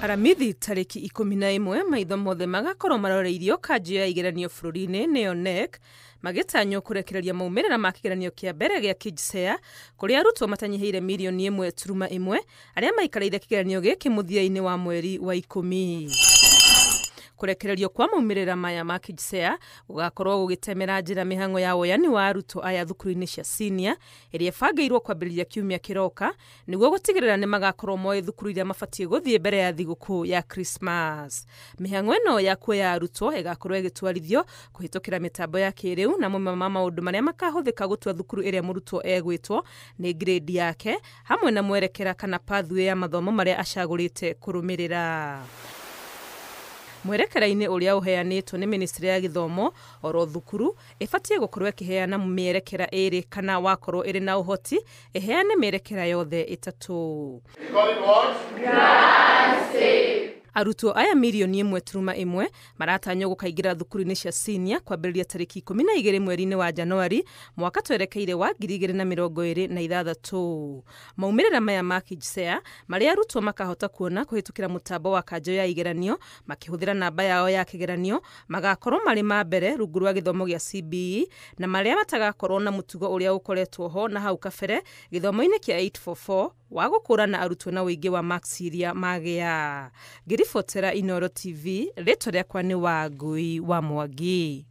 Aramithi tarĩki 11 maitho mothe magakorwo maroreirio kanjũ ya igeranio bũrũri-inĩ nĩyo KNEC, magĩtanywo kũrekereria maumĩrĩra ma kĩgeranio kĩa mbere gĩa KJSEA kũrĩa arutwo matanyihĩire mirioni 1.1 arĩa maikarĩire kĩgeranio gĩkĩ mũthia-inĩ wa mweri wa 10. Kũrekererio kwa maumĩrĩra maya ma KJSEA gũgakorwo gũgĩtemera njĩra mĩhang'o ya woyani wa arutwo aya thukuru-inĩ cia senior ĩrĩa ĩbangĩirwo kwambĩrĩria kiumia kĩroka, nĩguo gũtigĩrĩra nĩ magakorwo moĩ thukuru iria mabatiĩ gũthiĩ mbere ya thigũkũ ya Christmas. Mĩhang'o ĩno ya kuoya arutwo ĩgakorwo ĩgĩtwarithio kũhĩtũkĩra mĩtambo ya kĩrĩu, na mamwe ma maũndũ marĩa makahũthĩka gũtua thukuru ĩrĩa mũrutwo egwĩtwo nĩ grade yake hamwe na mwerekera kana pathway ya mathomo marĩa acagũrĩte kũrũmĩrĩra. Mwerekera-inĩ ũrĩa ũheanĩtwo nĩ ministry ya gĩthomo, oro thukuru ĩbatiĩ gũkorwo ĩkĩheana mĩerekera ĩrĩ, kana wakorwo ĩrĩ na ũhoti ĩheane mĩerekera yothe ĩtatũ. Arutwo aya mirioni 1.1 maratanywo gũkaingĩra thukuru-inĩ cia senior kwambĩrĩria tarĩki 12 mweri-inĩ wa Januari mwaka twerekeire wa 2026. Maumĩrĩra maya ma KJSEA marĩa arutwo makahota kuona kũhĩtũkĩra mũtambo wa kanjũ ya igeranio makĩhũthĩra namba yao ya kĩgeranio magakorwo marĩ ma mbere rungu rwa gĩthomo gĩa CBE, na marĩa matagakorwo na mũtugo ũrĩa ũkoretwo ho na hau kabere gĩthomo-inĩ kĩa 844 wa gũkũrana arutwo na ũingĩ wa marks iria magĩa. Ngĩribotera Inooro TV, rĩtwa rĩakwa nĩ Wangui wa Mwangi.